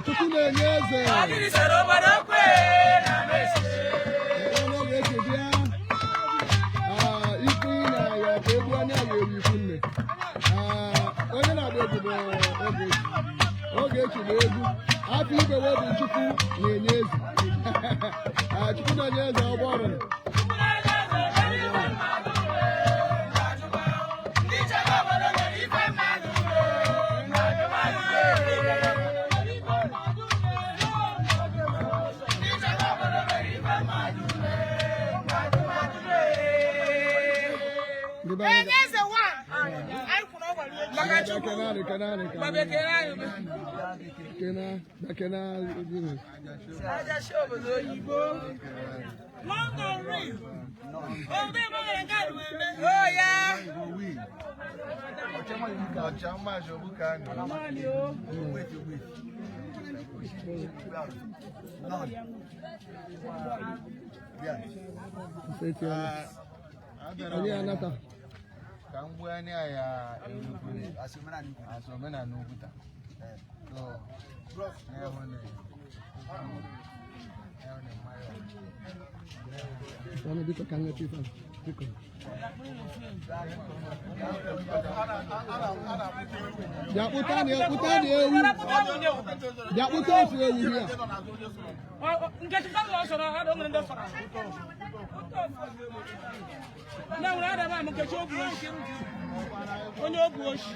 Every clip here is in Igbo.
Chukwu na-enye eze. Onye ga-eke bịa. Ikwu na ya ka egbu anya ya eru ikwu nne. Onye na-agba egwu bụ Ogechi. Ogechi bụ egwu. Afọ igwe wee bụ Chukwu na-enye eze. Chukwu na-enye eze ọgbọ ọrụ. Ndị be anyị bịa kenanị, kenanị, kenanị. Kena, bịa kena gịnị? London Ring. Oh yeah. Seti ọnụ. Onye anata. Ka m gbuo anya ya erukwu asọmenala Ugwuta. So, na-ehụ na ehụ na mmanya. Ọnụ biko ka nweta ife a. Biko. Bịa kpụta na kpụta na ewu. Bịa kpụta ofu ewu here. Nkechi ka ọ sọrọ ha nwere ndị sọrọ. Ndị nwere ada m Nkechi obu oshi. Onye obu oshi.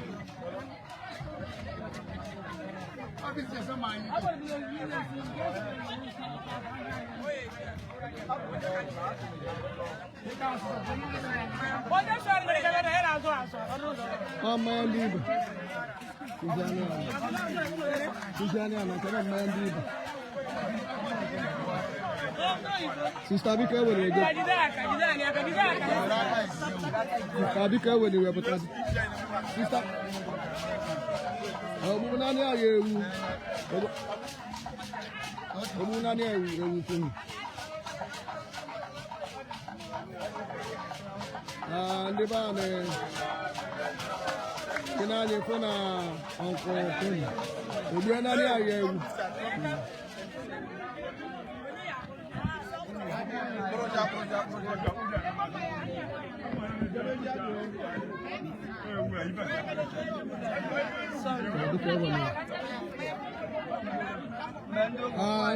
Onye sọrọ mere ka ya na-azụ azụ ọnụ ụzọ. Ọ mmanya ndị Igbo. Kụzianị ala. Kụzianị ala nke na mmanya ndị Igbo. Sista biko ewere ego. Jide aka, jide anyị aka, jide aka. Sista biko ewere iwe pụta. Sista. Ogbugbu naanị agha ewu. Ogbugbu naanị ewu ewu kwuru. Ndị be anyị dị n'anya fụ na ọnkụ Tony ogbue naanị agha ewu. Dịka e nwere.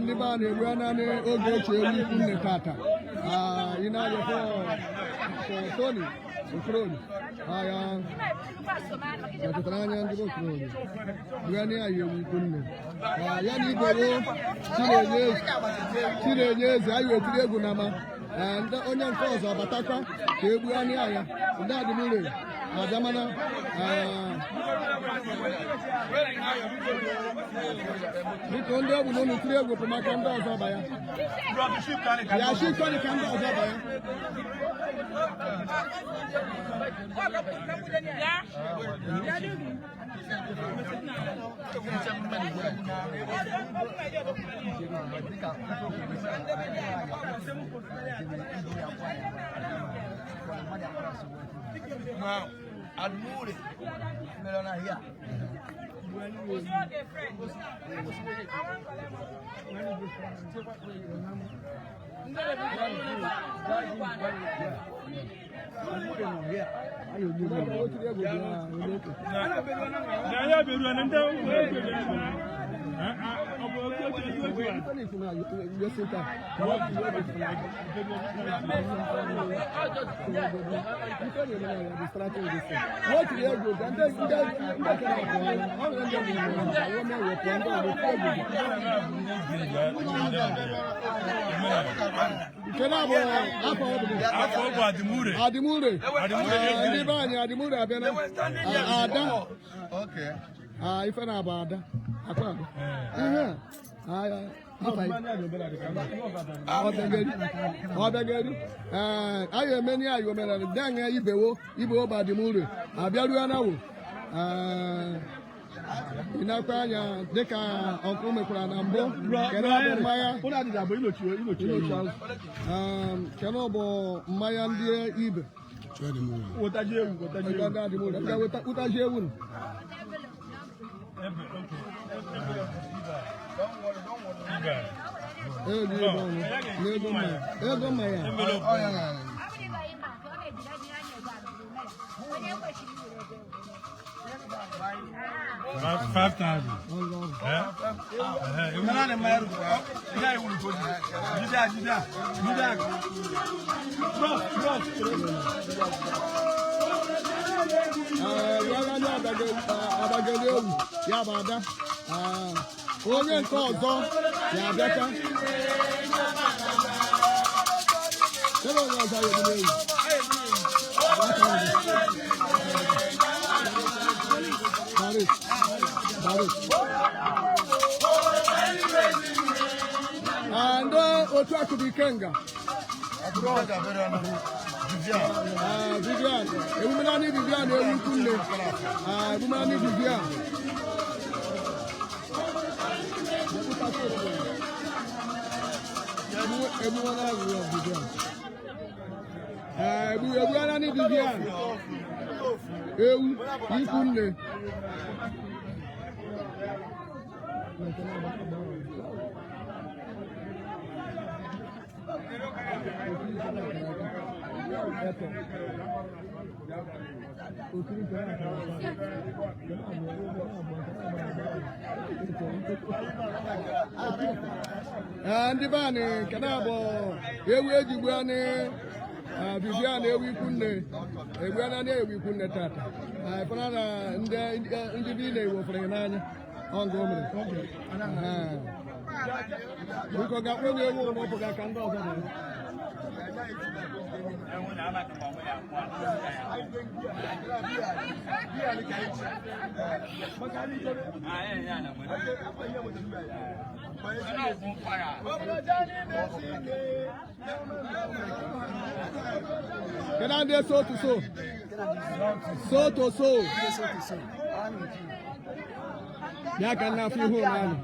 Ndị be anyị egbue naanị Ogechi ewu ikwu nne tata. Ị na-anya fụ Tony Okoroni. Ya metụtara anya ndị be Okoroni. Gbue naanị agha ewu ikwu nne. Ya na igwe Chinenye eze Chinenye eze anyị wetiri egwu na ma onye nke ọzọ batakwa ka e gbuo anụ ya ndị adịmire abịamana. Biko ndị egwu na unu tiri egwu bụ maka ndị ọzọ ba ya ya shikọrị ka ndị ọzọ ba ya. Admure. Melona here. O tiri egwu bịa onye. Ya beru na ndị Ife na-ekwu na you taa. Ife na-eme na ya distracting this thing. What you ego ndị ndị ndị kere akụ ọ nwere ndị ọbụla nwere ndị wepụ ndị ọbụla ego. Nke na-abụ afọ ọbụla. Afọ bụ Adimure. Adimure. Adimure. Ndị be anyị Adimure abịala. Ada. Okay. Ife na-abụ ada. Akwa ada. Ihe a. Afa ọbịageri. Ọbịageri. Ee, anyị emeni anyị omenala denye ibewo ibewo bụ Adimure. Abịaruo na wo. Ee, ịnakwa anya dịka ọkụ mekwara na mbụ. Kedu bụ mmanya? Kedu bụ mmanya ndị ibe? Ndị Adimure. Ndị wetaji ewu nụ. Ego ego ọnụ. N'ego mmanya. Ego mmanya. Ọ ya na 5,000. Eh? Ee, wee ndị abageli ewu ya bụ ada. Ee, onye nke ọzọ ya abịaka. Kedu onye ọzọ ya ebule ewu? Baris. Baris. And otu akụbụ Ikenga. Vivian, emume naanị Vivian ewu ikwu nne. Emume naanị Vivian. Emume naanị Vivian. Emume naanị Vivian. Ewu ikwu nne. Ndị be anyị nke na-abụ ewu eji gbuo anyị Vivian ewu ikwu nne egbu anyị ewu ikwu nne tata fana na ndị bi na-ewu fere n'anya ọ nga o mere. Biko ga-akpọ onye ewu ụlọ ụpụ ga ka ndị ọzọ dị. Kedu ndị so to so? So to so. Ya ka nna afọ ihu n'anya.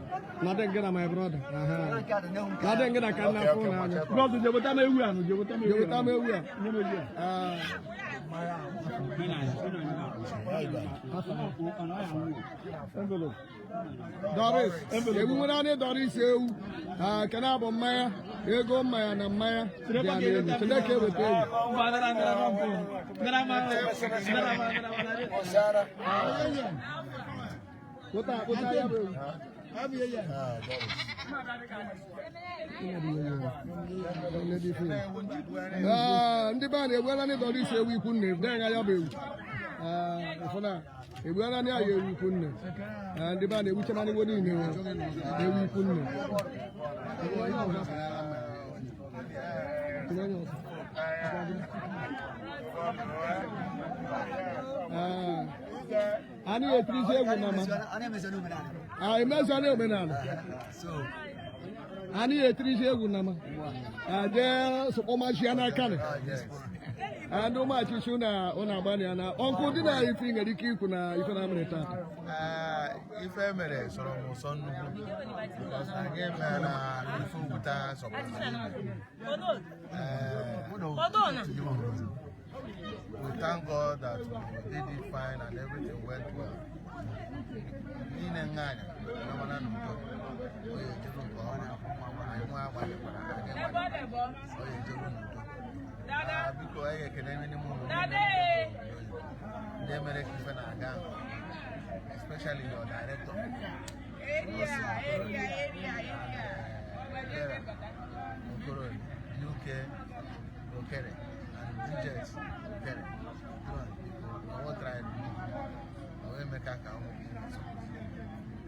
Nọdụ ngị na my brother. Nọdụ ngị na ka nna afọ n'anya. Brọdụ, jebụta m ewu a nụ, jebụta m ewu a. Jeweta m ewu a. Nye m ewu a. Envelope. Doris, ewu nwere anyị Doris ewu. Nke na bụ mmanya, ego mmanya na mmanya dị ya n'elu. Chineke eweta ewu. Kpụta kpụta ya bụ ewu. Ndị be a na-egbuela ndị Doris ewu ikwu nne, na-enye ya bụ ewu. Ụfọdụ a egbuela ndị ahụ ewu ikwu nne. Ndị be a na-egbucha na iwe niile ewu ikwu nne. Anyị etirizi egwu mama. Emezi omenala. Anyị etirizi egwu nama. Jee sụkpọmachia n'aka nị. Ndị ụmụachichi ụnụ agbanị ya na ọnkụ dị na ife ị nwere ike ikwu na ife na mere tata. Ife mere sọrọ m ụsọ nnukwu because na gị mere na ife Oguta sọpụrụ ime. We thank God that we did it fine and everything went well. Niile nganya na mana n'udo. Onye ejelu nke ọma, anyị nwa agbanyekwara anyị gbanye. Onye ejelu n'udo. Biko anyị ekene ndị mụ ndị mere ka ife na-aga nke ọma, especially your director. Okere and Bridget Okere. Biko, ọ wetara anyị nnukwu. Ọ wee meka ka ụmụ gị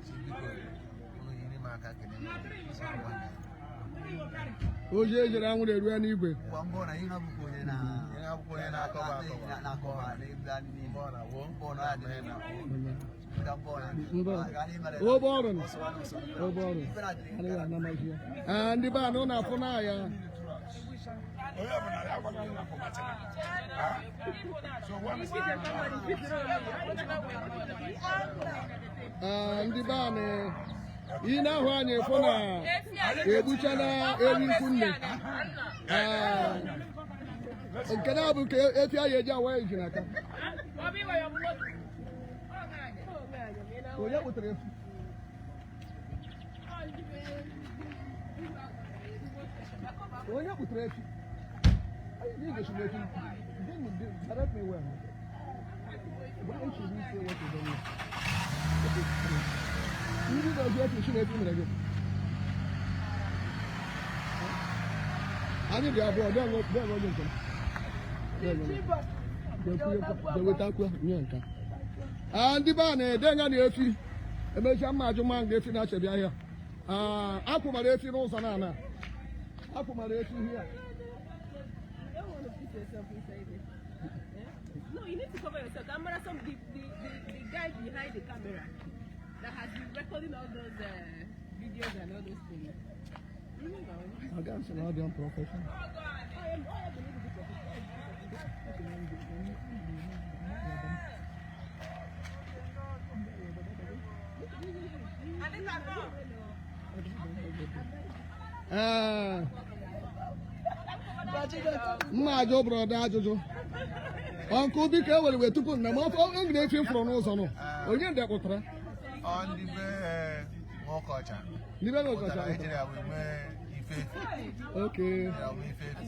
si biko unu nyere m aka kelee m sị nwanne. Oji ejere anwụrụ erue n'igwe. Kwa mbọ na ihe abụkwa onye na Ihe abụkwa onye na-akọba akọba. na-akọba n'ebe anyị niile. Mbọ na wo Mbọ na adị na na mbọ na Mbọ. Obe ọrụ nọ. Obe ọrụ. Anaghị anamazi ya. Ee, ndị be anụ na-afụ n'ahịa. Onye ọbụla ya gwara ya kwụ machina. So one Ee, ndị be anụ ị na-ahụ anyị fụ na egbuchala ewu ikwu nne. Ee, nke na-abụ ka efi anyị eji awa eji n'aka. Onye kpụtara efi? Onye kpụtara efi? Anyị gosiri efi. Gịnị direct me well. Why should we say what we don't know? Ndị na-eji efi si na efi mere gị. Anyị dị abụọ, bịa ṅụọ onye nke m. Bịa ṅụọ. Wetakwa nye nka. Ah, ndị be a na-ede nya na efi emechaa mma ajụ mma nga efi na-achebi ahịa. Ah, akwụmara efi n'ụzọ na ana akwụmara efi ihe a. You don't want to put yourself inside it. Eh? No, you need to cover yourself. That some the guy behind the camera that has been recording all those videos and all those things. You know. Aga m sị na ọ dị unprofessional. Oh, yeah, oh, yeah, believe it, professional. Ee, mma ajụ brother ajụjụ ọnkụ biko ewere wee tupu nna m ọfọ egiri efi m fụrụ n'ụzọ nụ onye nde kpụtara Ọ ndị be nwoke ọcha ndị be nwoke ọcha. pụtara ejiri ya wee mee ife efi. Oke. Ya wee ife efi,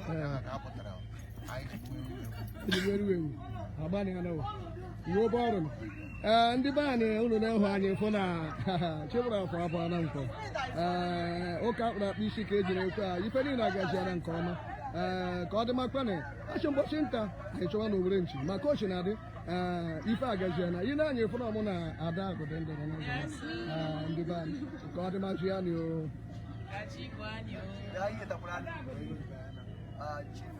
so ya ka a pụtara anyị ji gbuo ewu. Ejigbo ewu ewu agbani ya nawo iwe obe ọrụ nọ. Ee, ndị be anyị unu na-ehụ anyị fụ na chibụrụ afọ abụọ na nkwọ. Ee, ụka akpụrụ akpụ isi ka ejiri ekwe a ife niile agaziara nke ọma. Ee, ka ọ dị makwanị achị mgbọchị nta anyị chọwa na owere nchi maka ochi na-adị. Ee, ife agazie na ị na-anya efu na ọmụ na ada agụdị ndụ nọ n'ụzọ. Ee, ndị be anyị ka ọ dị mazụ ya na o Ya ihe takwara anyị. Ah, chief.